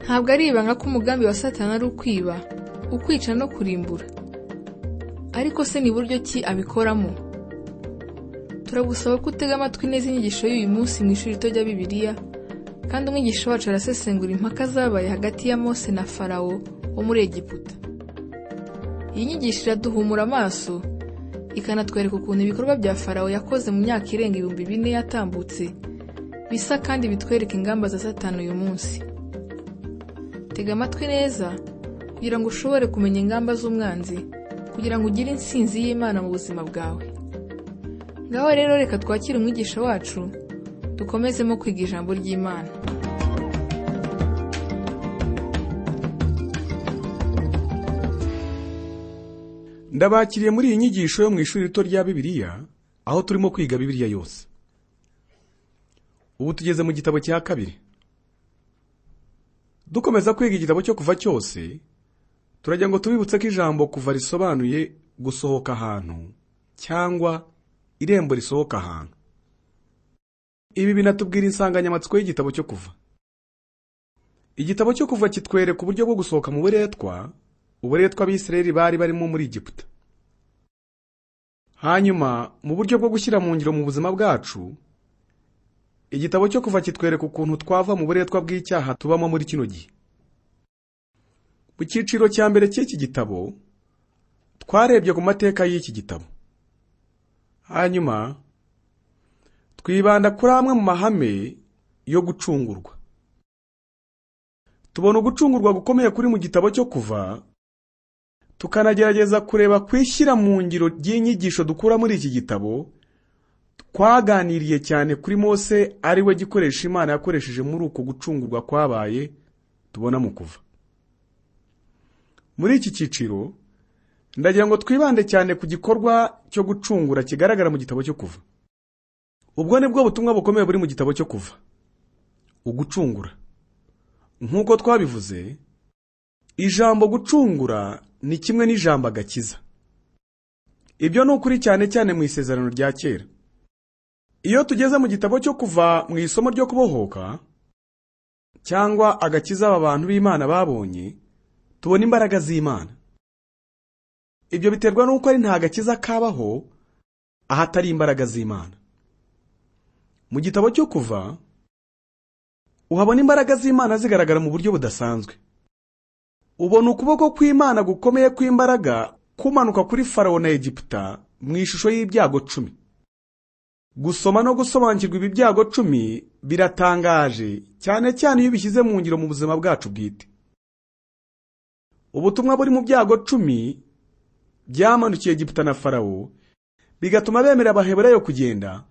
Ntabwo ari ibanga ko umugambi wa Satani ari ukwiba, ukwica no kurimbura. Ariko se ni buryo ki abikoramo? Turagusaba ko utega amatwi neza inyigisho y'uyu munsi mu ishuri rito rya Bibiliya, kandi umwigisha wacu arasesengura impaka zabaye hagati ya Mose na Farawo wo muri Egiputa. Iyi nyigisho iraduhumura amaso, ikanatwereka ukuntu ibikorwa bya Farawo yakoze mu myaka irenga 4000 yatambutse bisa kandi bitwereka ingamba za Satani uyu munsi. Tega amatwi neza kugira ngo ushobore kumenya ingamba z'umwanzi, kugira ngo ugire intsinzi y'Imana mu buzima bwawe. Ngaho rero reka twakire umwigisha wacu, dukomezemo kwiga ijambo ry'Imana. Ndabakiriye muri iyi nyigisho yo mu ishuri rito rya Bibiliya, aho turimo kwiga Bibiliya yose. Ubu tugeze mu gitabo cya kabiri. Dukomeza kwiga igitabo cyo kuva cyose, turajya ngo tubibutse ko ijambo kuva risobanuye gusohoka ahantu cyangwa irembo risohoka ahantu. Ibi binatubwira insanganyamatsiko y'igitabo cyo kuva. Igitabo cyo kuva kitwereka uburyo bwo gusohoka mu buretwa, uburetwa abisirayeli bari barimo muri Egiputa. Hanyuma mu buryo bwo gushyira mu ngiro mu buzima bwacu, igitabo cyo kuva kitwereka ukuntu twava mu buretwa bw'icyaha tubamo muri kino gihe. Mu cyiciro cya mbere cy'iki gitabo, twarebye ku mateka y'iki gitabo. Hanyuma twibanda kuri amwe mu mahame yo gucungurwa. Tubona ugucungurwa gukomeye kuri mu gitabo cyo kuva, tukanagerageza kureba kwishyira mu ngiro ry'inyigisho dukura muri iki gitabo. Twaganiriye cyane kuri Mose, ari we gikoresha Imana yakoresheje muri uko gucungurwa kwabaye tubona mu kuva. Muri iki cyiciro ndagira ngo twibande cyane ku gikorwa cyo gucungura kigaragara mu gitabo cyo kuva. Ubwo nibwo butumwa bukomeye buri mu gitabo cyo kuva, ugucungura. Nk'uko twabivuze, ijambo gucungura ni kimwe n'ijambo agakiza. Ibyo ni ukuri cyane cyane mu isezerano rya kera. Iyo tugeze mu gitabo cyo kuva mu isomo ryo kubohoka cyangwa agakiza aba bantu b'Imana babonye, tubona imbaraga z'Imana. Ibyo biterwa n'uko ari nta gakiza kabaho ahatari imbaraga z'Imana. Mu gitabo cyo kuva uhabona imbaraga z'Imana zigaragara mu buryo budasanzwe. Ubona ukuboko kw'Imana gukomeye kw'imbaraga kumanuka kuri Farawo na Egiputa mu ishusho y'ibyago 10. Gusoma no gusobanukirwa ibi byago 10 biratangaje, cyane cyane iyo ubishyize mu ngiro mu buzima bwacu bwite. Ubutumwa buri mu byago 10 byamanukiye Egiputa na Farawo, bigatuma bemera Abaheburayo kugenda,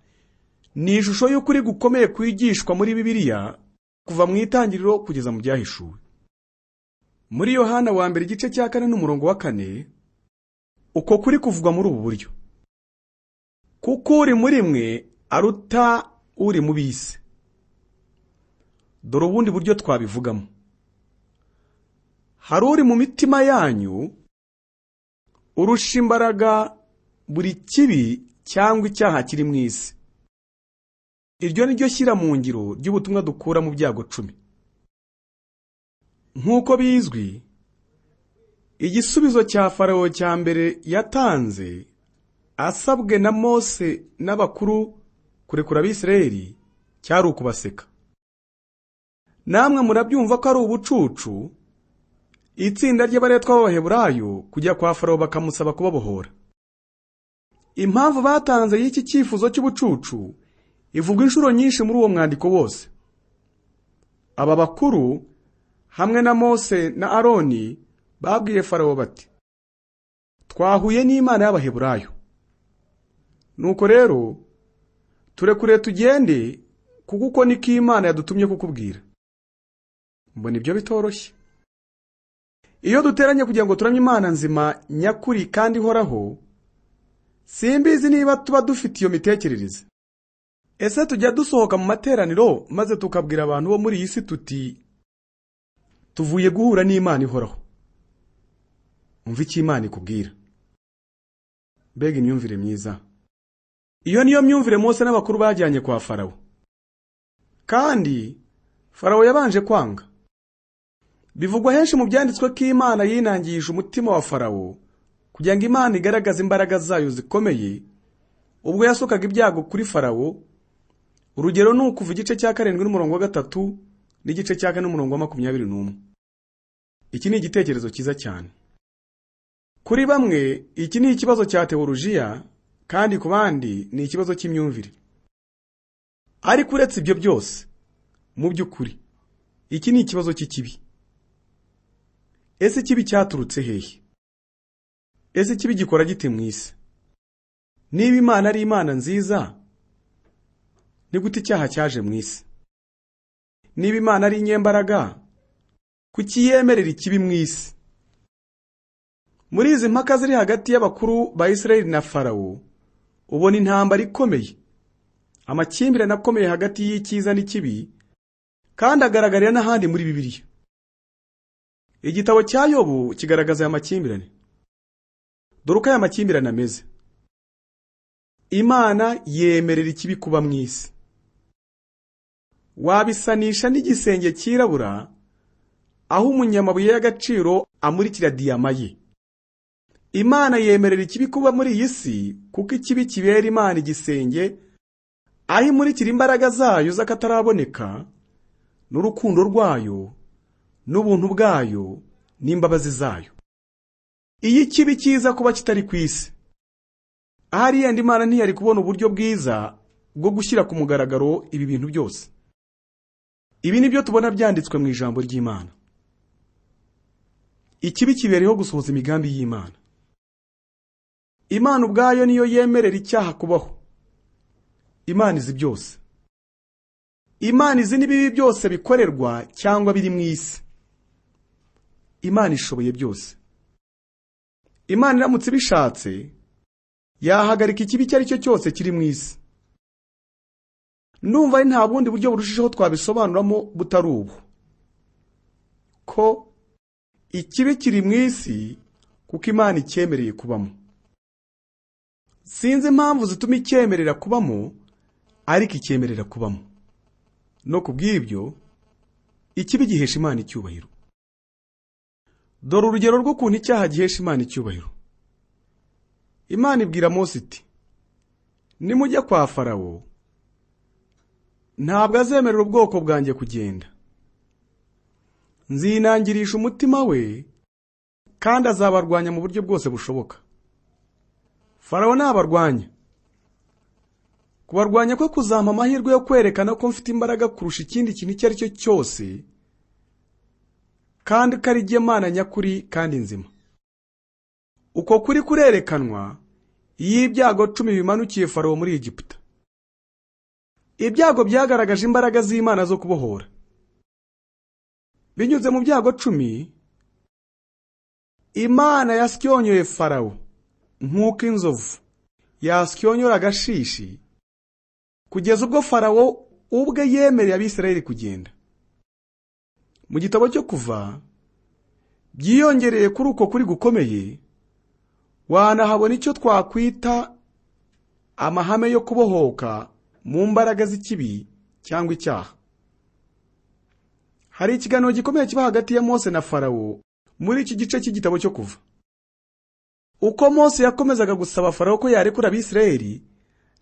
ni ishusho y'ukuri gukomeye kwigishwa muri Bibiliya kuva mu itangiriro kugeza mu byahishuwe. Muri Yohana wa mbere igice cya 4 n'umurongo wa 4, uko kuri kuvugwa muri ubu buryo: kuko uri muri mwe aruta uri mu bisi. Dore ubundi buryo twabivugamo: hari uri mu mitima yanyu urusha imbaraga buri kibi cyangwa icyaha kiri mu isi. Iryo ni ryo shyira mu ngiro ry'ubutumwa dukura mu byago 10. Nk'uko bizwi, igisubizo cya Farawo cya mbere yatanze asabwe na Mose n'abakuru kurekura Abisirayeli cyari ukubaseka. Namwe murabyumva ko ari ubucucu itsinda ry'abaretwa b'Abaheburayo kujya kwa Farawo bakamusaba kubabohora. Impamvu batanze y'iki cyifuzo cy'ubucucu ivugwa inshuro nyinshi muri uwo mwandiko wose. Aba bakuru hamwe na Mose na Aroni babwiye Farawo bati: twahuye n'Imana y'Abaheburayo. Nuko rero turekure tugende, kuko uko niko Imana yadutumye kukubwira. Mbona ibyo bitoroshye. Iyo duteranye kugira ngo turamye Imana nzima nyakuri kandi ihoraho, simbizi niba tuba dufite iyo mitekerereze. Ese tujya dusohoka mu materaniro maze tukabwira abantu bo muri iyi si tuti: tuvuye guhura n'Imana ihoraho? Umva icyo Imana ikubwira. Mbega imyumvire myiza! Iyo niyo myumvire Mose n'abakuru bajyanye kwa Farawo. Kandi Farawo yabanje kwanga. Bivugwa henshi mu byanditswe ko Imana yinangije umutima wa Farawo kugira ngo Imana igaragaze imbaraga zayo zikomeye ubwo yasukaga ibyago kuri Farawo. Urugero ni ukuva igice cya 7 n'umurongo wa 3 n'igice cya 4 n'umurongo wa 21. Iki ni igitekerezo cyiza cyane. Kuri bamwe iki ni ikibazo cya teolojiya, kandi ku bandi ni ikibazo cy'imyumvire. Ariko uretse ibyo byose, mu by'ukuri iki ni ikibazo cy'ikibi. Ese ikibi cyaturutse hehe? Ese ikibi gikora gite mu isi? Niba Imana ari Imana nziza, ni gute icyaha cyaje mu isi? Niba Imana ari inyembaraga, kuki yemerera ikibi mu isi? Muri izi mpaka ziri hagati y'abakuru ba Isirayeli na Farawo, ubona intambara ikomeye, amakimbirane akomeye hagati y'icyiza n'ikibi, kandi agaragarira n'ahandi muri Bibiliya. Igitabo cya Yobu kigaragaza aya makimbirane. Dore uko aya makimbirane ameze. Imana yemerera ikibi kuba mu isi. Wabisanisha n'igisenge cyirabura, aho umunyamabuye y'agaciro amurikira diyama ye. Imana yemerera ikibi kuba muri iyi si kuko ikibi kibera Imana igisenge, aho imurikira imbaraga zayo z'akataraboneka, n'urukundo rwayo, n'ubuntu bwayo, n'imbabazi zayo. Iyo ikibi kiza kuba kitari ku isi, ahari yenda Imana ntiyari kubona uburyo bwiza bwo gushyira ku mugaragaro ibi bintu byose. Ibi nibyo tubona byanditswe mu ijambo ry'Imana. Ikibi kibereyeho gusohoza imigambi y'Imana. Imana ubwayo niyo yemerera icyaha kubaho. Imana izi byose. Imana izi n'ibibi byose bikorerwa cyangwa biri mu isi. Imana ishoboye byose. Imana iramutse ibishatse, yahagarika ikibi icyo ari cyo cyose kiri mu isi. Ndumva ari nta bundi buryo burushijeho twabisobanuramo butari ubu, ko ikibi kiri mu isi kuko Imana icyemereye kubamo. Sinzi impamvu zituma icyemerera kubamo, ariko icyemerera kubamo. No kubw'ibyo, ikibi gihesha Imana icyubahiro. Dore urugero rw'ukuntu icyaha gihesha Imana icyubahiro. Imana ibwira Mose iti: nimujya kwa Farawo, ntabwo azemerera ubwoko bwanjye kugenda. Nzinangirisha umutima we, kandi azabarwanya mu buryo bwose bushoboka. Farawo nabarwanya. Kubarwanya kwe kuzampa amahirwe yo kwerekana ko mfite imbaraga kurusha ikindi kintu icyo ari cyo cyose, kandi ko ari jye Mana nyakuri kandi nzima. Uko kuri kurerekanwa iyo ibyago 10 bimanukiye Farawo muri Egiputa. Ibyago byagaragaje imbaraga z'Imana zo kubohora. Binyuze mu byago 10, Imana yasyonyoye Farawo nk'uko inzovu yasyonyora agashishi, kugeza ubwo Farawo ubwe yemereye Abisirayeli kugenda. Mu gitabo cyo Kuva, byiyongereye kuri uko kuri gukomeye, wanahabona icyo twakwita amahame yo kubohoka mu mbaraga z'ikibi cyangwa icyaha. Hari ikiganiro gikomeye kiba hagati ya Mose na Farawo muri iki gice cy'igitabo cyo Kuva. Uko Mose yakomezaga gusaba Farawo ko yarekura Abisirayeli,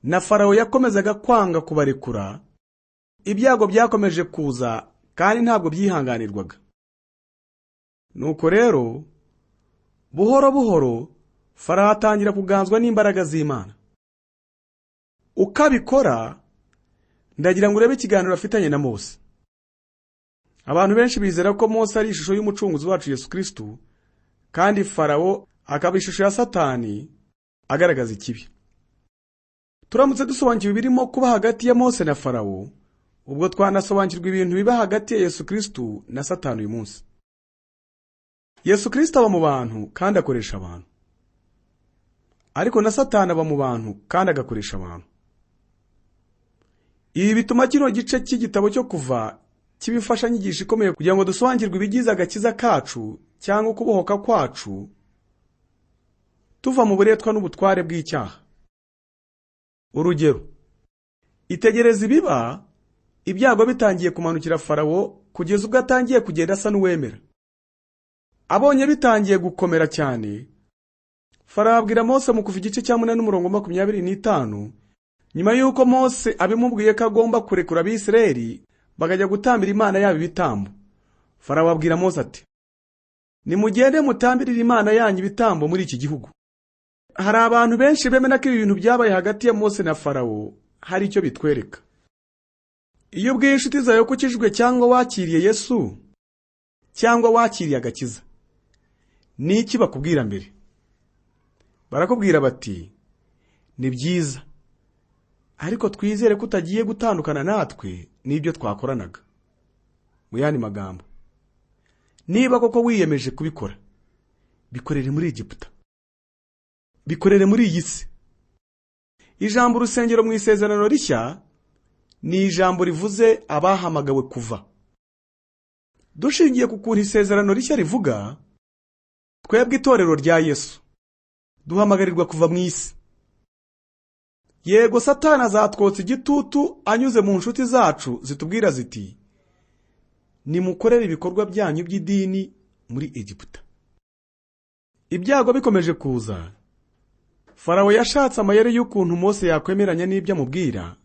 na Farawo yakomezaga kwanga kubarekura, ibyago byakomeje kuza kandi ntabwo byihanganirwaga. Nuko rero, buhoro buhoro Farawo atangira kuganzwa n'imbaraga z'Imana. Ukabikora, ndagira ngo urebe ikiganiro afitanye na Mose. Abantu benshi bizera ko Mose ari ishusho y'umucunguzi wacu Yesu Kristo, kandi Farawo akaba ishusho ya Satani agaragaza ikibi. Turamutse dusobanukiwe ibirimo kuba hagati ya Mose na Farawo, ubwo twanasobanukirwa ibintu biba hagati ya Yesu Kristo na Satani uyu munsi. Yesu Kristo aba mu bantu kandi akoresha abantu. Ariko na Satani aba mu bantu kandi agakoresha abantu. Ibi bituma kino gice cy'igitabo cyo Kuva kibifasha nyigisho ikomeye kugira ngo dusobanukirwe ibigize agakiza kacu cyangwa kubohoka kwacu tuva mu buretwa n'ubutware bw'icyaha. Urugero, itegereza ibiba ibyago bitangiye kumanukira Farawo kugeza ubwo atangiye kugenda asa n'uwemera. Abonye bitangiye gukomera cyane, Farawo abwira Mose mu Kuva igice cya 8 umurongo 25, nyuma y'uko Mose abimubwiye ko agomba kurekura Abisirayeli bakajya gutambira Imana yabo ibitambo. Farawo abwira Mose ati: "Nimugende mutambirire Imana yanyu ibitambo muri iki gihugu." Hari abantu benshi bemera ko ibi bintu byabaye hagati ya Mose na Farawo hari icyo bitwereka. Iyo ubwiye inshuti zawe ko ukijijwe cyangwa wakiriye Yesu cyangwa wakiriye agakiza, ni iki bakubwira mbere? Barakubwira bati: "Ni byiza, ariko twizere ko utagiye gutandukana natwe n'ibyo twakoranaga." Mu yandi magambo, niba koko wiyemeje kubikora, bikorere muri Egiputa, bikorere muri iyi si. Ijambo urusengero mu Isezerano Rishya ni ijambo rivuze abahamagawe kuva. Dushingiye ku kuntu Isezerano Rishya rivuga, twebwe itorero rya Yesu duhamagarirwa kuva mu isi. Yego, Satani azatwotsa igitutu anyuze mu nshuti zacu zitubwira ziti: "Nimukorere ibikorwa byanyu by'idini muri Egiputa." Ibyago bikomeje kuza, Farawo yashatse amayeri y'ukuntu Mose yakwemeranya n'ibyo amubwira,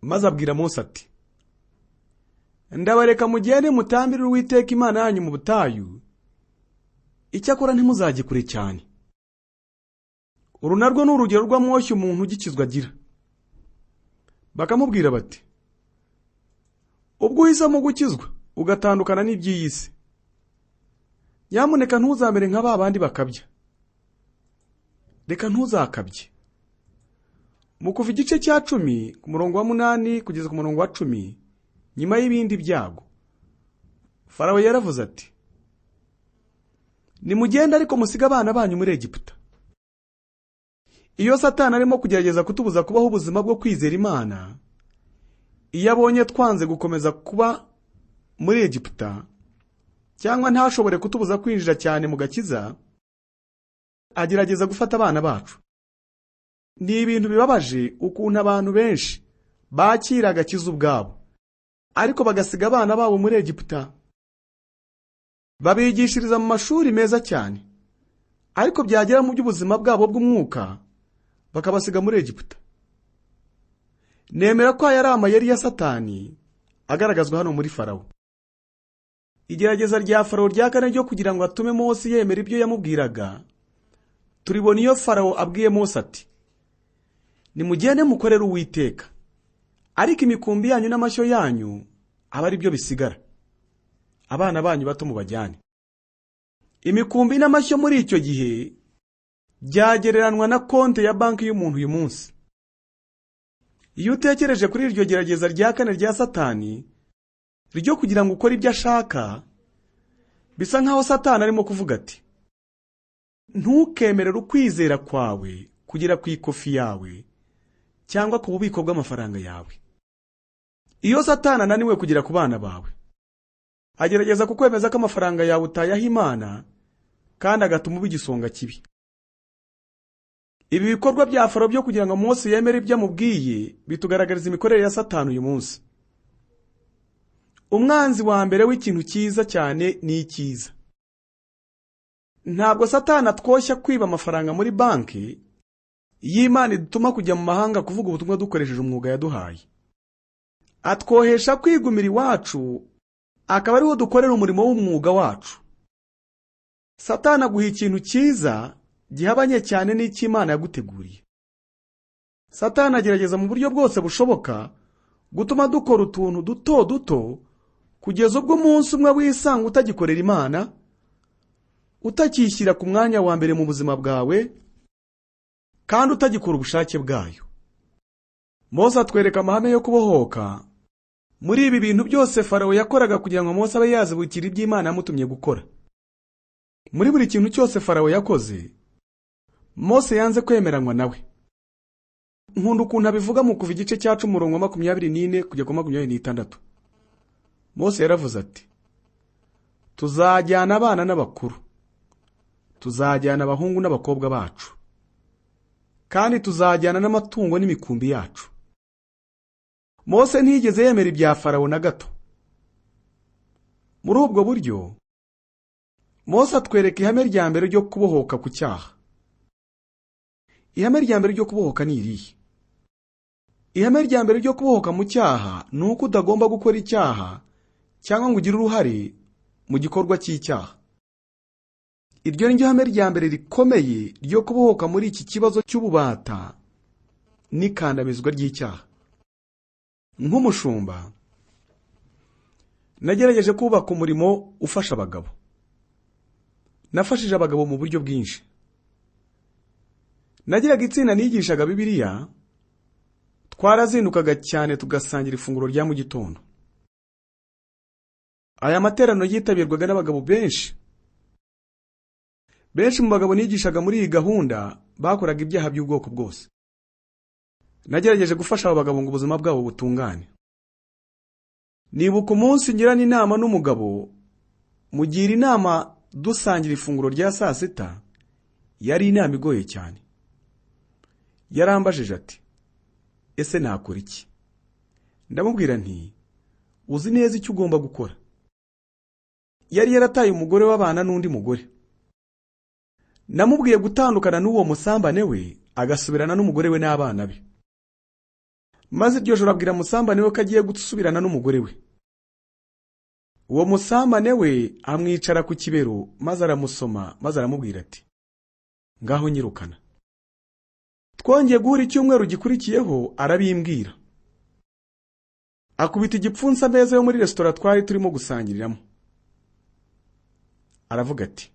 maze abwira Mose ati: "Ndabareka mugende mutambire Uwiteka Imana yanyu mu butayu, icyakora ntimuzajye kure cyane." Uru narwo ni urugero rw'amwoshya umuntu ugikizwa agira. Bakamubwira bati: "Ubwo uhisemo gukizwa ugatandukana n'iby'iyi si, nyamuneka ntuzamere nka ba bandi bakabya. Reka ntuzakabye." Mu Kuva igice cya 10 ku murongo wa 8 kugeza ku murongo wa 10, nyuma y'ibindi byago, Farawo yaravuze ati: "Nimugende ariko musiga abana banyu muri Egiputa." Iyo Satani arimo kugerageza kutubuza kubaho ubuzima bwo kwizera Imana, iyo abonye twanze gukomeza kuba muri Egiputa cyangwa ntashobore kutubuza kwinjira cyane mu gakiza, agerageza gufata abana bacu. Ni ibintu bibabaje ukuntu abantu benshi bakira agakiza ubwabo, ariko bagasiga abana babo muri Egiputa. Babigishiriza mu mashuri meza cyane, ariko byagera mu by'ubuzima bwabo bw'umwuka bakabasiga muri Egiputa. Nemera ko aya ari amayeri ya Satani agaragazwa hano muri Farawo. Igerageza rya Farawo rya kane ryo kugira ngo atume Mose yemera ibyo yamubwiraga, turibona iyo Farawo abwiye Mose ati: "Nimugende mukorere Uwiteka, ariko imikumbi yanyu n'amashyo yanyu aba ari byo bisigara, abana banyu bato mubajyane." Imikumbi n'amashyo muri icyo gihe byagereranwa na konti ya banki y'umuntu uyu munsi. Iyo utekereje kuri iryo gerageza rya kane rya Satani ryo kugira ngo ukore ibyo ashaka, bisa nkaho Satani arimo kuvuga ati: "Ntukemerere ukwizera kwawe kugera ku ikofi yawe cyangwa ku bubiko bw'amafaranga yawe." Iyo Satani ananiwe kugera ku bana bawe, agerageza kukwemeza ko amafaranga yawe utayaha Imana, kandi agatuma uba igisonga kibi. Ibi bikorwa bya Farawo byo kugira ngo Mose yemere ibyo amubwiye bitugaragariza imikorere ya Satani uyu munsi. Umwanzi wa mbere w'ikintu cyiza cyane ni icyiza. Ntabwo Satani atwoshya kwiba amafaranga muri banki y'Imana idutuma kujya mu mahanga kuvuga ubutumwa dukoresheje umwuga yaduhaye. Atwohesha kwigumira iwacu, akaba ariho dukorera umurimo w'umwuga wacu. Satani aguha ikintu cyiza gihabanye cyane n'icy'Imana yaguteguriye. Satani agerageza mu buryo bwose bushoboka gutuma dukora utuntu duto duto kugeza ubwo umunsi umwe wisanga utagikorera Imana, utakishyira ku mwanya wa mbere mu buzima bwawe, kandi utagikora ubushake bwayo. Mose atwereka amahame yo kubohoka muri ibi bintu byose Farawo yakoraga kugira ngo Mose abe yazibukira iby'Imana yamutumye gukora. Muri buri kintu cyose Farawo yakoze, Mose yanze kwemeranywa nawe. Nkunda ukuntu abivuga mu Kuva igice cya 10 umurongo wa 24 kujya ku 26. Mose yaravuze ati: "Tuzajyana abana n'abakuru, tuzajyana abahungu n'abakobwa bacu, kandi tuzajyana n'amatungo n'imikumbi yacu." Mose ntiyigeze yemera ibya Farawo na gato. Muri ubwo buryo, Mose atwereka ihame rya mbere ryo kubohoka ku cyaha. Ihame rya mbere ryo kubohoka ni irihe? Ihame rya mbere ryo kubohoka mu cyaha ni uko utagomba gukora icyaha cyangwa ngo ugire uruhare mu gikorwa cy'icyaha. Iryo ni ryo hame rya mbere rikomeye ryo kubohoka muri iki kibazo cy'ububata n'ikandamizwa ry'icyaha. Nk'umushumba, nagerageje kubaka umurimo ufasha abagabo. Nafashije abagabo mu buryo bwinshi. Nagiraga itsinda nigishaga Bibiliya, twarazindukaga cyane tugasangira ifunguro rya mu gitondo. Aya materaniro yitabirwaga n'abagabo benshi. Benshi mu bagabo nigishaga muri iyi gahunda bakoraga ibyaha by'ubwoko bwose. Nagerageje gufasha aba bagabo ngo ubuzima bwabo butungane. Nibuka umunsi ngirana inama n'umugabo, mugira inama dusangira ifunguro rya saa sita, yari inama igoye cyane. Yarambajije ati: "Ese nakora iki?" Ndamubwira nti: "Uzi neza icyo ugomba gukora." Yari yarataye umugore w'abana n'undi mugore. Namubwiye gutandukana n'uwo musambane we, agasubirana n'umugore we n'abana be. Maze iryo joro abwira musambane we ko agiye gusubirana n'umugore we. Uwo musambane we amwicara ku kibero, maze aramusoma, maze aramubwira ati: "Ngaho nyirukana." Twongeye guhura icyumweru gikurikiyeho, arabimbwira. Akubita igipfunsi ameza yo muri resitora twari turimo gusangiriramo. Aravuga ati: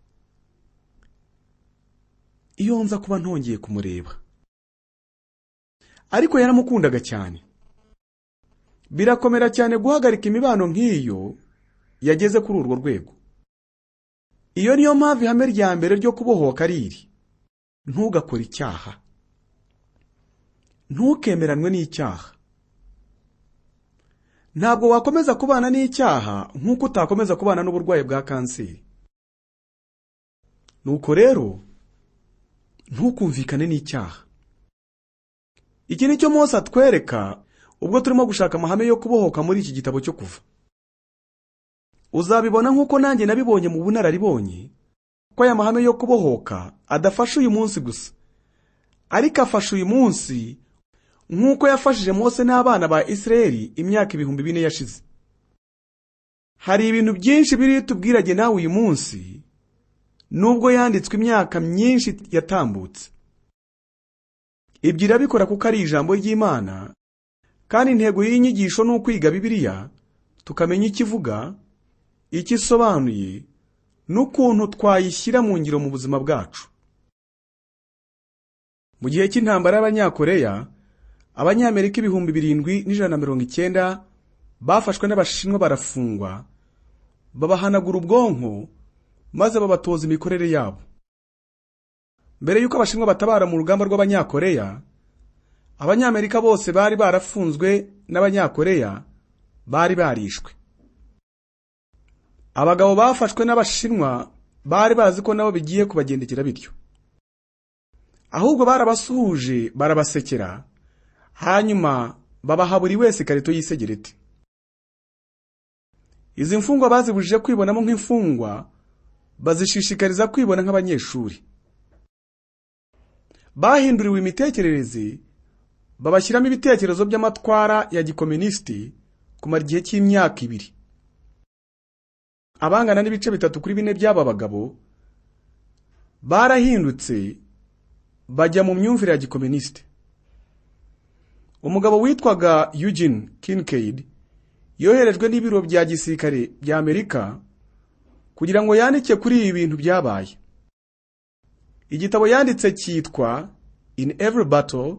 "Iyo nza kuba ntongeye kumureba." Ariko yaramukundaga cyane. Birakomera cyane guhagarika imibano nk'iyo yageze kuri urwo rwego. Iyo niyo mpamvu ihame rya mbere ryo kubohoka ari iri: ntugakore icyaha. Ntukemeranwe n'icyaha. Ntabwo wakomeza kubana n'icyaha nk'uko utakomeza kubana n'uburwayi bwa kanseri. Nuko rero ntukumvikane n'icyaha. Iki nicyo Mose atwereka ubwo turimo gushaka amahame yo kubohoka muri iki gitabo cyo Kuva. Uzabibona nk'uko nanjye nabibonye mu bunararibonye ko aya mahame yo kubohoka adafasha uyu munsi gusa, ariko afasha uyu munsi nk'uko yafashije Mose n'abana ba Isirayeli imyaka 4000 yashize. Hari ibintu byinshi biri tubwirage nawe uyu munsi, nubwo yanditswe imyaka myinshi yatambutse. Ibyo irabikora kuko ari ijambo ry'Imana, kandi intego y'inyigisho ni ukwiga Bibiliya, tukamenya icyo ivuga, icyo isobanuye, n'ukuntu twayishyira mu ngiro mu buzima bwacu. Mu gihe cy'intambara y'Abanyakoreya, Abanyamerika 7190 bafashwe n'Abashinwa barafungwa, babahanagura ubwonko maze babatoza imikorere yabo. Mbere yuko Abashinwa batabara mu rugamba rw'Abanyakoreya, Abanyamerika bose bari barafunzwe n'Abanyakoreya bari barishwe. Abagabo bafashwe n'Abashinwa bari bazi ko nabo bigiye kubagendekera bityo. Ahubwo barabasuhuje barabasekera, hanyuma babaha buri wese ikarito y'isegereti. Izi mfungwa bazibujije kwibonamo nk'imfungwa, bazishishikariza kwibona nk'abanyeshuri. Bahinduriwe imitekerereze, babashyiramo ibitekerezo by'amatwara ya gikomunisiti kumara igihe cy'imyaka 2. Abangana n'ibice 3 kuri 4 by'aba bagabo barahindutse bajya mu myumvire ya gikomunisiti. Umugabo witwaga Eugene Kincaid yoherejwe n'ibiro bya gisirikare bya Amerika kugira ngo yandike kuri ibi bintu byabaye. Igitabo yanditse cyitwa In Every Battle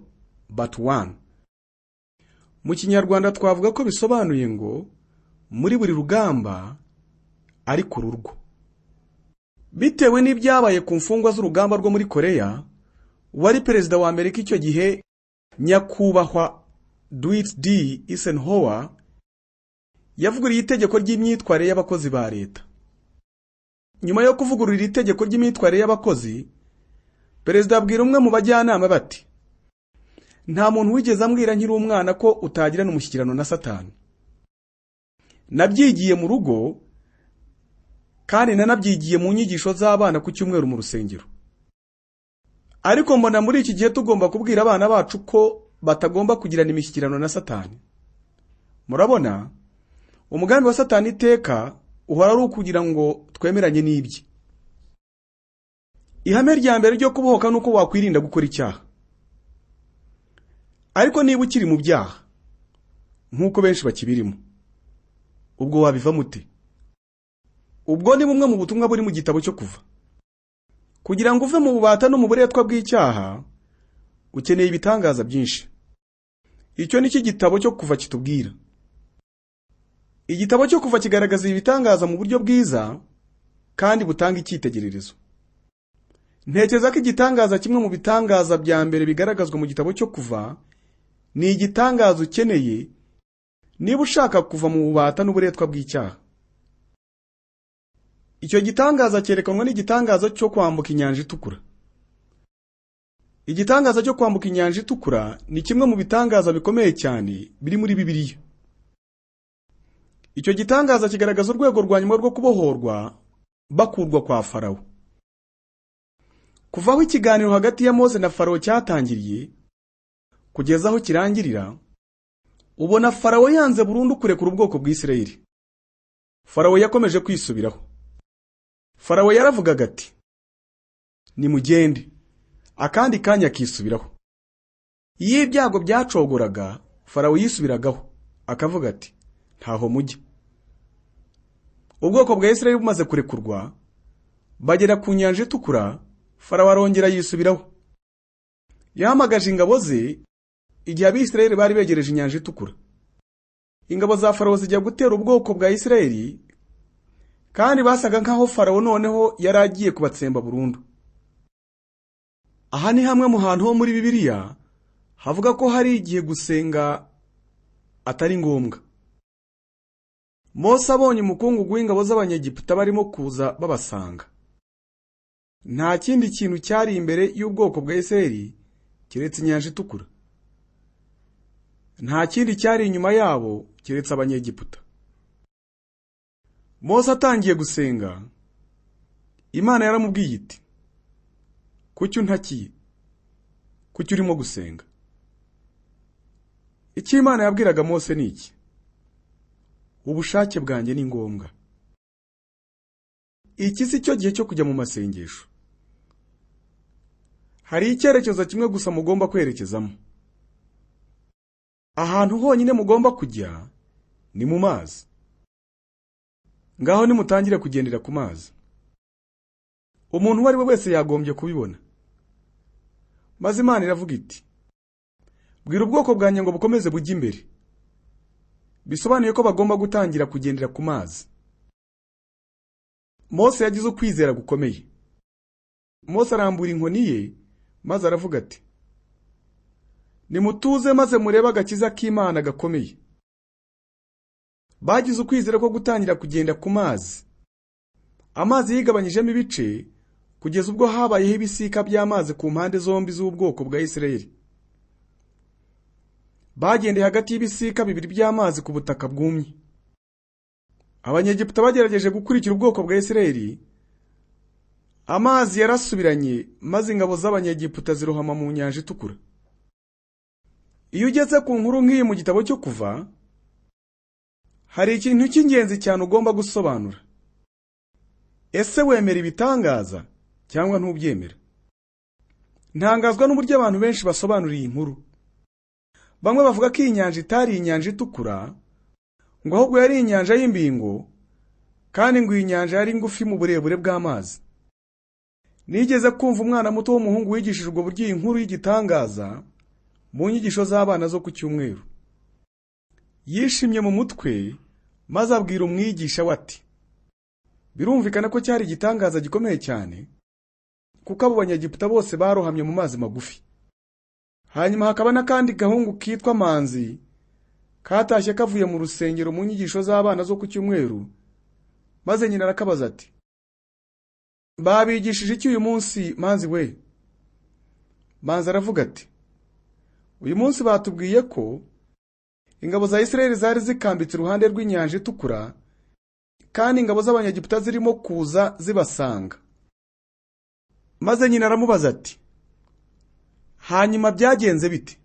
But One. Mu Kinyarwanda twavuga ko bisobanuye ngo muri buri rugamba ariko ururwo. Bitewe n'ibyabaye ku mfungwa z'urugamba rwo muri Korea, wari perezida wa Amerika icyo gihe nyakubahwa Dwight D. Eisenhower yavuguriye itegeko ry'imyitwarire y'abakozi ba leta. Nyuma yo kuvugurura itegeko ry'imyitwarire y'abakozi, perezida abwira umwe mu bajyanama bati: "Nta muntu wigeze ambwira nkiri umwana ko utagirana umushyikirano na Satani. Nabyigiye mu rugo, Kandi nanabyigiye mu nyigisho z'abana ku cyumweru mu rusengero. Ariko mbona muri iki gihe tugomba kubwira abana bacu ko batagomba kugirana imishyikirano na Satani. Murabona, umugambi wa Satani iteka uhora ari ukugira ngo twemeranye n'ibye. Ihame rya mbere ryo kubohoka nuko wakwirinda gukora icyaha. Ariko niba ukiri mu byaha, nk'uko benshi bakibirimo, ubwo wabiva mute? Ubwo ni bumwe mu butumwa buri mu gitabo cyo Kuva. Kugira ngo uve mu bubata no mu buretwa bw'icyaha, ukeneye ibitangaza byinshi. Icyo ni cyo igitabo cyo Kuva kitubwira. Igitabo cyo Kuva kigaragaza ibitangaza mu buryo bwiza kandi butanga icyitegererezo. Ntekereza ko igitangaza kimwe mu bitangaza bya mbere bigaragazwa mu gitabo cyo Kuva ni igitangaza ukeneye niba ushaka kuva mu bubata n'uburetwa bw'icyaha. Icyo gitangaza cyerekanwa n'igitangaza cyo kwambuka inyanja itukura. Igitangaza cyo kwambuka inyanja itukura ni kimwe mu bitangaza bikomeye cyane biri muri Bibiliya. Icyo gitangaza kigaragaza urwego rwa nyuma rwo kubohorwa bakurwa kwa Farawo. Kuva aho ikiganiro hagati ya Mose na Farawo cyatangiriye kugeza aho kirangirira, ubona Farawo yanze burundu kurekura ubwoko bw'Isirayeli. Farawo yakomeje kwisubiraho. Farawo yaravugaga ati, nimugende, akandi kanya akisubiraho. Iyo ibyago byacogoraga, Farawo yisubiragaho, akavuga ati, ntaho mujya. Ubwoko bwa Isirayeli bumaze kurekurwa, bagera ku nyanja itukura, Farawo arongera yisubiraho. Yahamagaje ingabo ze igihe Abisirayeli bari begereje inyanja itukura. Ingabo za Farawo zijya gutera ubwoko bwa Isirayeli, kandi basaga nkaho Farawo noneho yari agiye kubatsemba burundu. Aha ni hamwe mu hantu ho muri Bibiliya havuga ko hari igihe gusenga atari ngombwa. Mose abonye umukungugu w'ingabo z'Abanyegiputa barimo kuza babasanga. Nta kindi kintu cyari imbere y'ubwoko bwa Isirayeli keretse inyanja itukura. Nta kindi cyari inyuma yabo keretse Abanyegiputa. Mose atangiye gusenga, Imana yaramubwiye iti, kuki untakiye? Kuki urimo gusenga? Icyo Imana yabwiraga Mose ni iki? Ubushake bwanjye ni ngombwa. Iki si cyo gihe cyo kujya mu masengesho. Hari icyerekezo kimwe gusa mugomba kwerekezamo. Ahantu honyine mugomba kujya ni mu mazi. Ngaho nimutangire kugendera ku mazi. Umuntu uwo ari we wese yagombye kubibona. Maze Imana iravuga iti, bwira ubwoko bwanjye ngo bukomeze bujye imbere. Bisobanuye ko bagomba gutangira kugendera ku mazi. Mose yagize ukwizera gukomeye. Mose arambura inkoni ye maze aravuga ati, nimutuze maze murebe agakiza k'Imana gakomeye. Bagize ukwizera ko gutangira kugenda ku mazi. Amazi yigabanyijemo ibice kugeza ubwo habayeho ibisika by'amazi ku mpande zombi z'ubwoko bwa Isirayeli. Bagendeye hagati y'ibisika bibiri by'amazi ku butaka bwumye. Abanyegiputa bagerageje gukurikira ubwoko bwa Isirayeli. Amazi yarasubiranye maze ingabo z'Abanyegiputa zirohama mu nyanja itukura. Iyo ugeze ku nkuru nk'iyi mu gitabo cyo Kuva, hari ikintu cy'ingenzi cyane ugomba gusobanura. Ese wemera ibitangaza cyangwa ntubyemera? Ntangazwa n'uburyo abantu benshi basobanura iyi nkuru. Bamwe bavuga ko iyi nyanja itari inyanja itukura, ngo ahubwo yari inyanja y'imbingo, kandi ngo iyi nyanja yari ngufi mu burebure bw'amazi. Nigeze kumva umwana muto w'umuhungu wigishijwe uburyo iyi nkuru y'igitangaza mu nyigisho z'abana zo ku cyumweru. Yishimye mu mutwe maze abwira umwigisha we ati, birumvikana ko cyari igitangaza gikomeye cyane, kuko abo Banyegiputa bose barohamye mu mazi magufi. Hanyuma hakaba n'akandi gahungu kitwa Manzi katashye kavuye mu rusengero mu nyigisho z'abana zo ku cyumweru, maze nyina arakabaza ati, babigishije iki uyu munsi Manzi we? Manzi aravuga ati, uyu munsi batubwiye ko ingabo za Isirayeli zari zikambitse iruhande rw'inyanja itukura, kandi ingabo z'Abanyegiputa zirimo kuza zibasanga. Maze nyina aramubaza ati, hanyuma byagenze bite?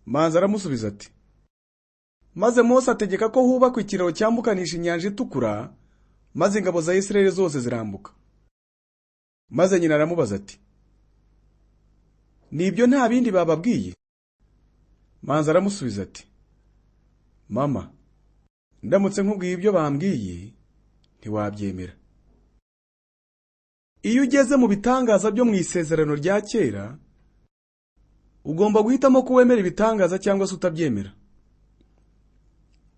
Manzi aramusubiza ati, maze Mose ategeka ko hubakwa ikiraro cyambukanisha inyanja itukura, maze ingabo za Isirayeli zose zirambuka. Maze nyina aramubaza ati, nibyo nta bindi bababwiye? Manzi aramusubiza ati, mama, ndamutse nkubwiye ibyo bambwiye ntiwabyemera. Iyo ugeze mu bitangaza byo mu isezerano rya kera, ugomba guhitamo ko wemera ibitangaza cyangwa se utabyemera.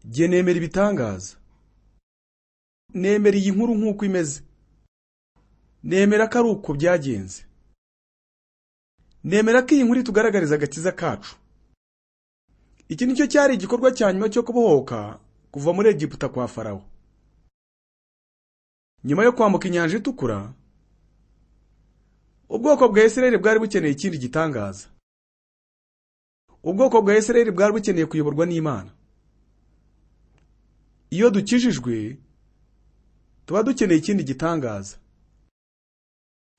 Jye nemera ibitangaza. Nemera iyi nkuru nk'uko imeze. Nemera ko ari uko byagenze. Nemera ko iyi nkuru itugaragariza agakiza kacu. Iki nicyo cyari igikorwa cya nyuma cyo kubohoka kuva muri Egiputa kwa Farawo. Nyuma yo kwambuka inyanja itukura, ubwoko bwa Isirayeli bwari bukeneye ikindi gitangaza. Ubwoko bwa Isirayeli bwari bukeneye kuyoborwa n'Imana. Iyo dukijijwe, tuba dukeneye ikindi gitangaza.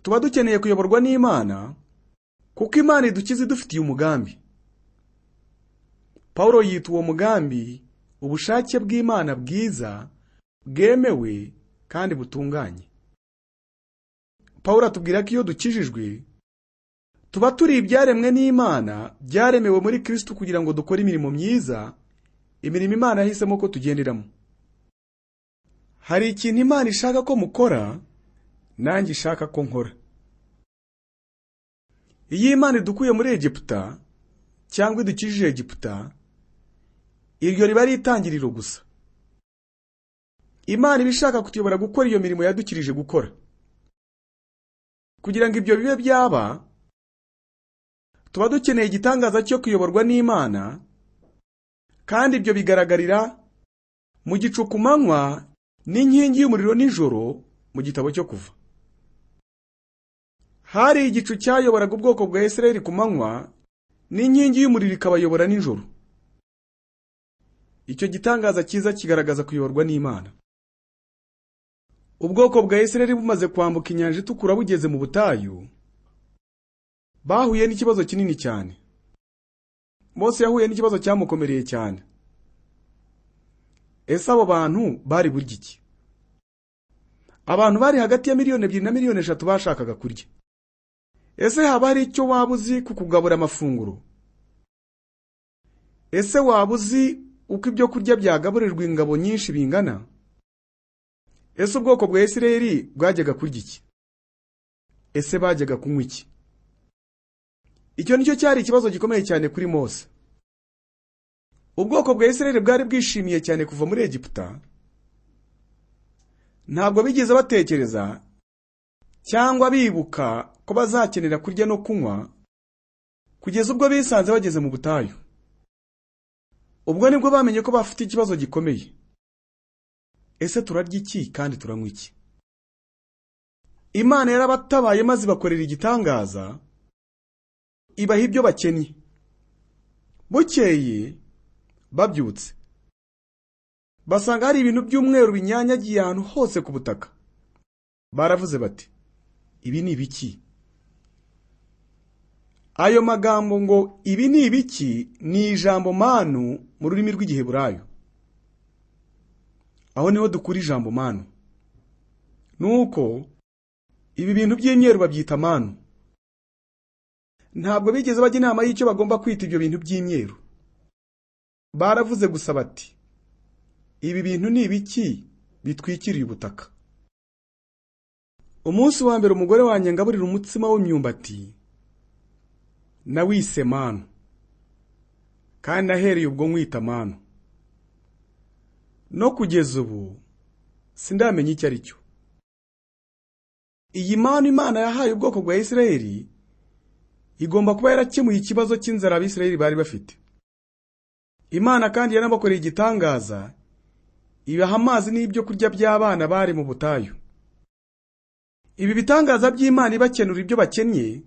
Tuba dukeneye kuyoborwa n'Imana, kuko Imana idukiza idufitiye umugambi. Paulo yita uwo mugambi ubushake bw'Imana bwiza, bwemewe kandi butunganye. Paulo atubwira ko iyo dukijijwe, tuba turi ibyaremwe n'Imana, byaremewe muri Kristo kugira ngo dukore imirimo myiza, imirimo Imana yahisemo ko tugenderamo. Hari ikintu Imana ishaka ko mukora, nanjye ishaka ko nkora. Iyo Imana idukuye muri Egiputa cyangwa idukijije Egiputa, iryo riba ari itangiriro gusa. Imana iba ishaka kutuyobora gukora iyo mirimo yadukirije gukora. Kugira ngo ibyo bibe byaba, tuba dukeneye igitangaza cyo kuyoborwa n'Imana, kandi ibyo bigaragarira mu gicu ku manywa n'inkingi y'umuriro nijoro mu gitabo cyo Kuva. Hari igicu cyayoboraga ubwoko bwa Isirayeli ku manywa n'inkingi y'umuriro ikabayobora nijoro. Icyo gitangaza cyiza kigaragaza kuyoborwa n'Imana. Ubwoko bwa Isirayeli bumaze kwambuka inyanja itukura bugeze mu butayu, bahuye n'ikibazo kinini cyane. Mose yahuye n'ikibazo cyamukomereye cyane. Ese abo bantu bari burya iki? Abantu bari hagati ya 2 miliyoni na 3 miliyoni bashakaga kurya. Ese haba hari icyo waba uzi ku kugabura amafunguro? Ese waba uzi uko ibyo kurya byagaburirwa ingabo nyinshi bingana? Ese ubwoko bwa Isirayeli bwajyaga kurya iki? Ese bajyaga kunywa iki? Icyo nicyo cyari ikibazo gikomeye cyane kuri Mose. Ubwoko bwa Isirayeli bwari bwishimiye cyane kuva muri Egiputa. Ntabwo bigeze batekereza cyangwa bibuka ko bazakenera kurya no kunywa, kugeza ubwo bisanze bageze mu butayu. Ubwo nibwo bamenye ko bafite ikibazo gikomeye. Ese turarya iki kandi turanywa iki? Imana yarabatabaye maze bakorera igitangaza, ibaha ibyo bakennye. Bukeye babyutse, basanga hari ibintu by'umweru binyanyagiye ahantu hose ku butaka. Baravuze bati, ibi ni ibiki? Ayo magambo ngo ibi ni ibiki ni ijambo manu mu rurimi rw'Igiheburayo. Aho niho dukura ijambo manu. Nuko ibi bintu by'imyeru babyita manu. Ntabwo bigeze bajya inama y'icyo bagomba kwita ibyo bintu by'imyeru. Baravuze gusa bati, ibi bintu ni ibiki bitwikiriye ubutaka? Umunsi wa mbere umugore wanjye ngaburira umutsima w'imyumbati, nawise manu, kandi nahereye ubwo nkwita manu. No kugeza ubu sindamenya icyo ari cyo. Iyi manu Imana yahaye ubwoko bwa Isirayeli igomba kuba yarakemuye ikibazo cy'inzara Abisirayeli bari bafite. Imana kandi yanabakoreye igitangaza, ibaha amazi n'ibyo kurya by'abana bari mu butayu. Ibi bitangaza by'Imana ibakenura ibyo bakennye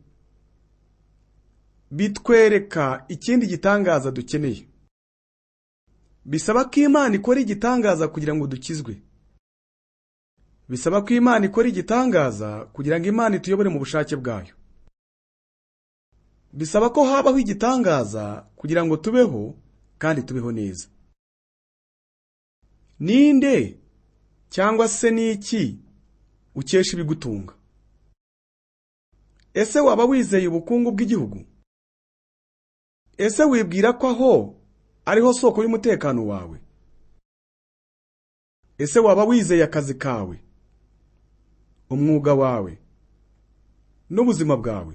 bitwereka ikindi gitangaza dukeneye. Bisaba ko Imana ikora igitangaza kugira ngo dukizwe. Bisaba ko Imana ikora igitangaza kugira ngo Imana ituyobore mu bushake bwayo. Bisaba ko habaho igitangaza kugira ngo tubeho kandi tubeho neza. Ninde cyangwa se niki ukesha ibigutunga? Ese waba wizeye ubukungu bw'igihugu? Ese wibwira ko aho ariho soko y'umutekano wawe? Ese waba wizeye akazi kawe, umwuga wawe, n'ubuzima bwawe?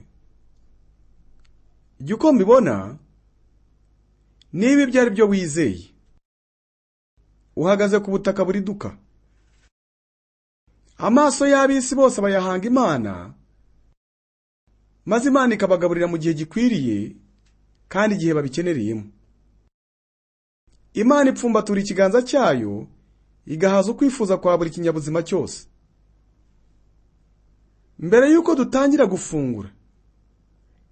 Jya uko mbibona, niba ibyo ari byo wizeye, uhagaze ku butaka buriduka. Amaso y'ab'isi bose bayahanga Imana, maze Imana ikabagaburira mu gihe gikwiriye kandi igihe babikenereyemo. Imana ipfumbatura ikiganza cyayo igahaza ukwifuza kwa buri kinyabuzima cyose. Mbere yuko dutangira gufungura,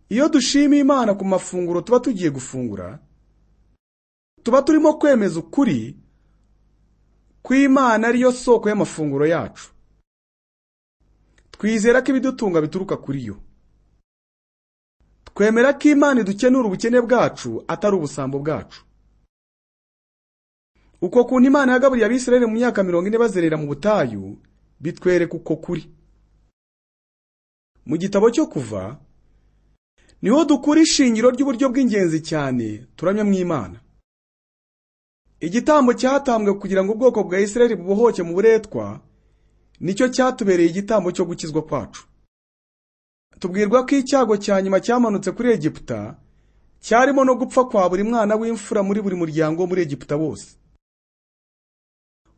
iyo dushima Imana ku mafunguro tuba tugiye gufungura, tuba turimo kwemeza ukuri ko Imana ariyo soko y'amafunguro yacu. Twizera ko ibidutunga bituruka kuri yo. Twemera ko Imana idukenura ubukene bwacu atari ubusambo bwacu. Uko kuntu Imana yagaburiye Abisirayeli mu myaka 40 bazerera mu butayu bitwereka uko kuri. Mu gitabo cyo Kuva niho dukura ishingiro ry'uburyo bw'ingenzi cyane turamya mu Imana. Igitambo cyatambwe kugira ngo ubwoko bwa Isirayeli bubohoke mu buretwa nicyo cyatubereye igitambo cyo gukizwa kwacu. Tubwirwa ko icyago cya nyuma cyamanutse kuri Egiputa cyarimo no gupfa kwa buri mwana w'imfura muri buri muryango wo muri Egiputa wose.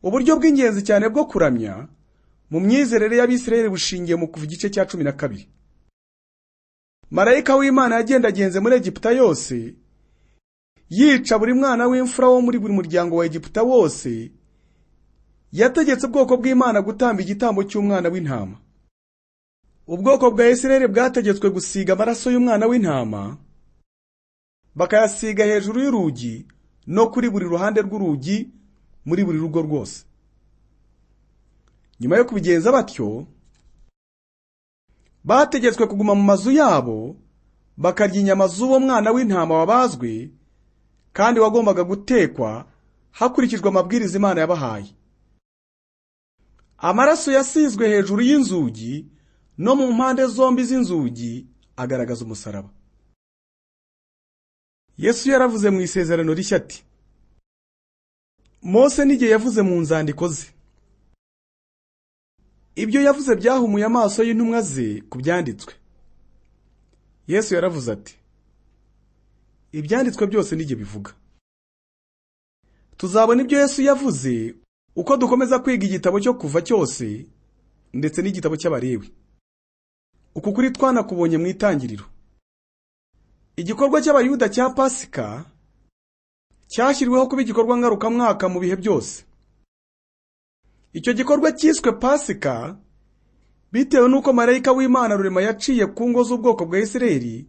Uburyo bw'ingenzi cyane bwo kuramya mu myizerere y'Abisirayeli bushingiye mu Kuva igice cya 12. Marayika w'Imana yagendagenze muri Egiputa yose, yica buri mwana w'imfura wo muri buri muryango wa Egiputa wose. Yategetse ubwoko bw'Imana gutamba igitambo cy'umwana w'intama. Ubwoko bwa Isirayeli bwategetswe gusiga amaraso y'umwana w'intama, bakayasiga hejuru y'urugi no kuri buri ruhande rw'urugi muri buri rugo rwose. Nyuma yo kubigenza batyo, bategetswe kuguma mu mazu yabo bakarya inyama z'uwo mwana w'intama wabazwe kandi wagombaga gutekwa hakurikijwe amabwiriza Imana yabahaye. Amaraso yasizwe hejuru y'inzugi no mu mpande zombi z'inzugi agaragaza umusaraba. Yesu yaravuze mu isezerano rishya ati, Mose n'igihe yavuze mu nzandiko ze. Ibyo yavuze byahumuye amaso y'intumwa ze ku byanditswe. Yesu yaravuze ati, ibyanditswe byose n'igihe bivuga. Tuzabona ibyo Yesu yavuze uko dukomeza kwiga igitabo cyo Kuva cyose ndetse n'igitabo cy'Abalewi. Uku kuri twanakubonye mu itangiriro. Igikorwa cy'Abayuda cya Pasika cyashyiriweho kuba igikorwa ngarukamwaka mu bihe byose. Icyo gikorwa cyiswe Pasika bitewe n'uko marayika w'Imana rurema yaciye ku ngo z'ubwoko bwa Isirayeli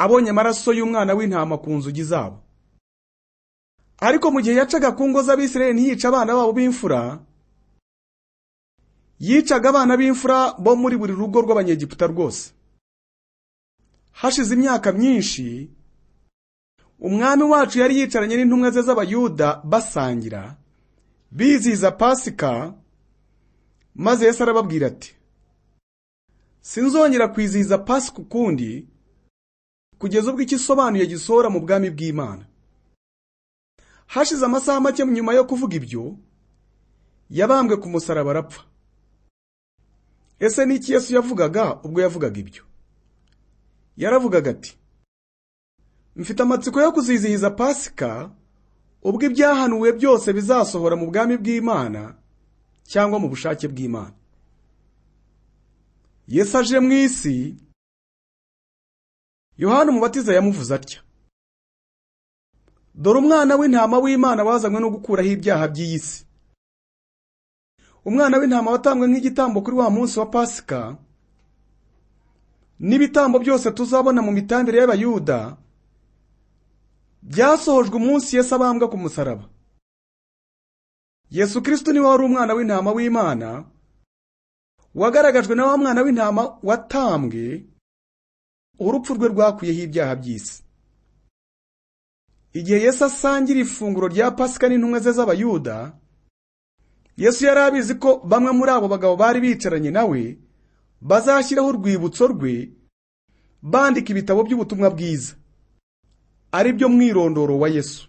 abonye amaraso y'umwana w'intama ku nzugi zabo. Ariko mu gihe yacaga ku ngo z'Abisirayeli ntiyica abana babo b'imfura, yicaga abana b'imfura bo muri buri rugo rw'Abanyegiputa rwose. Hashize imyaka myinshi, umwami wacu yari yicaranye n'intumwa ze z'Abayuda basangira, bizihiza Pasika, maze Yesu arababwira ati, sinzongera kwizihiza Pasika ukundi kugeza ubwo ikisobanuye gisohora mu bwami bw'Imana. Hashize amasaha make nyuma yo kuvuga ibyo, yabambwe ku musaraba arapfa. Ese niki Yesu yavugaga ubwo yavugaga ibyo? Yaravugaga ati, mfite amatsiko yo kuzizihiza Pasika ubwo ibyahanuwe byose bizasohora mu bwami bw'Imana cyangwa mu bushake bw'Imana. Yesu aje mu isi, Yohana Umubatiza yamuvuze atya, dore umwana w'intama w'Imana wazanywe no gukuraho ibyaha by'iyi si. Umwana w'intama watambwe nk'igitambo kuri wa munsi wa Pasika, n'ibitambo byose tuzabona mu mitambire y'Abayuda byasohojwe umunsi Yesu abambwa ku musaraba. Yesu Kristo niwe wari umwana w'intama w'Imana, wagaragajwe na wa mwana w'intama watambwe, urupfu rwe rwakuyeho ibyaha by'isi. Igihe Yesu asangira ifunguro rya Pasika n'intumwa ze z'Abayuda, Yesu yari abizi ko bamwe muri abo bagabo bari bicaranye nawe bazashyiraho urwibutso rwe bandika ibitabo by'ubutumwa bwiza, ari byo mwirondoro wa Yesu.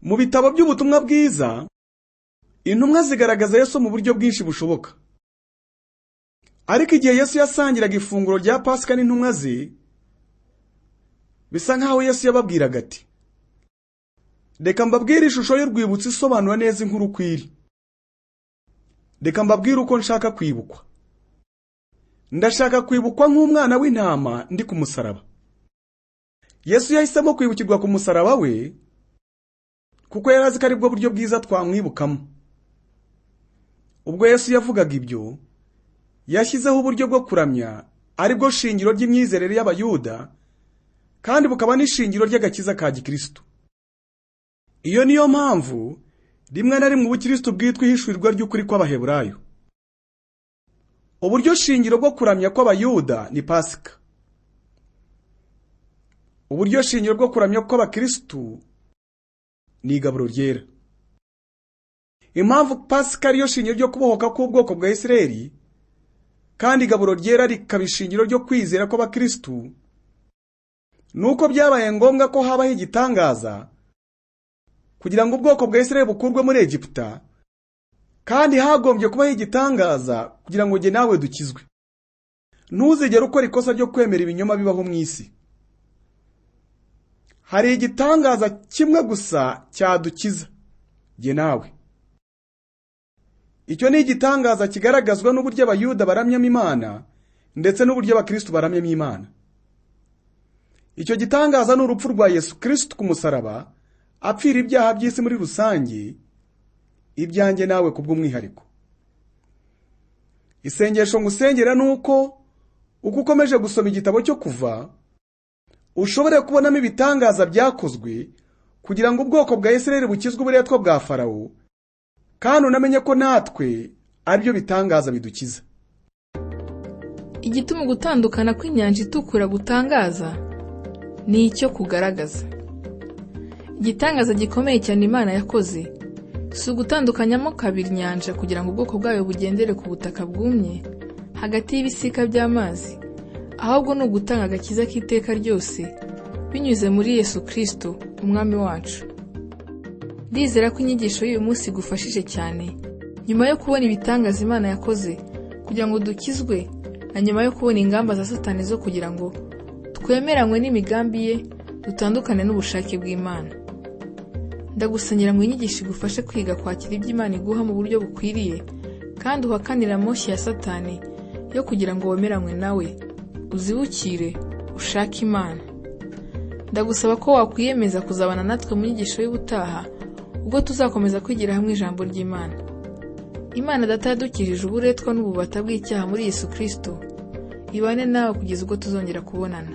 Mu bitabo by'ubutumwa bwiza, intumwa zigaragaza Yesu mu buryo bwinshi bushoboka. Ariko igihe Yesu yasangiraga ifunguro rya Pasika n'intumwa ze, bisa nkaho Yesu yababwiraga ati: "Reka mbabwire ishusho y'urwibutso isobanura neza inkuru ukwiri. Reka mbabwire uko nshaka kwibukwa. Ndashaka kwibukwa nk'umwana w'intama ndi ku musaraba." Yesu yahisemo kwibukirwa ku musaraba we, kuko yari azi ko aribwo buryo bwiza twamwibukamo. Ubwo Yesu yavugaga ibyo, yashyizeho uburyo bwo kuramya, aribwo shingiro ry'imyizerere y'Abayuda, kandi bukaba n'ishingiro ry'agakiza ka Gikristo. Iyo niyo mpamvu rimwe na rimwe ubukristo bwitwa ihishurirwa ry'ukuri kw'Abaheburayo. Uburyo shingiro bwo kuramya kw'Abayuda ni Pasika. Uburyo shingiro bwo kuramya kw'Abakristo ni igaburo ryera. Impamvu Pasika ariyo shingiro ryo kubohoka k'ubwoko bwa Isirayeli, kandi igaburo ryera rikaba ishingiro ryo kwizera kw'Abakristo, nuko byabaye ngombwa ko habaho igitangaza kugira ngo ubwoko bwa Isirayeli bukurwe muri Egiputa, kandi hagombye kubaho igitangaza kugira ngo jye nawe dukizwe. Ntuzigere ukora ikosa ryo kwemera ibinyoma bibaho mu isi. Hari igitangaza kimwe gusa cyadukiza, jye nawe. Icyo ni igitangaza kigaragazwa n'uburyo Abayuda baramyamo Imana ndetse n'uburyo Abakristo baramyamo Imana. Icyo gitangaza ni urupfu rwa Yesu Kristo ku musaraba, apfira ibyaha by'isi muri rusange, ibyanjye nawe kubw'umwihariko. Isengesho ngusengera nuko uko ukomeje gusoma igitabo cyo Kuva, ushobore kubonamo ibitangaza byakozwe kugira ngo ubwoko bwa Isirayeli bukizwe uburetwa bwa Farawo, kandi unamenye ko natwe aribyo bitangaza bidukiza. Igituma gutandukana kw'inyanja itukura gutangaza ni icyo kugaragaza. Igitangaza gikomeye cyane Imana yakoze si ugutandukanyamo kabiri inyanja kugira ngo ubwoko bwayo bugendere ku butaka bwumye hagati y'ibisika by'amazi, ahubwo ni ugutanga agakiza k'iteka ryose binyuze muri Yesu Kristo umwami wacu. Ndizera ko inyigisho y'uyu munsi igufashije cyane, nyuma yo kubona ibitangaza Imana yakoze kugira ngo dukizwe, na nyuma yo kubona ingamba za Satani zo kugira ngo twemeranywe n'imigambi ye, dutandukane n'ubushake bw'Imana. Ndagusenyera ngo inyigisho igufashe kwiga kwakira ibyo Imana iguha mu buryo bukwiriye, kandi uhakanira amoshyi ya Satani yo kugira ngo wemeranywe nawe, uzibukire ushake Imana. Ndagusaba ko wakwiyemeza kuzabana natwe mu nyigisho y'ubutaha, ubwo tuzakomeza kwigira hamwe ijambo ry'Imana. Imana Data yadukijije uburetwa n'ububata bw'icyaha muri Yesu Kristo, ibane nawe kugeza ubwo tuzongera kubonana.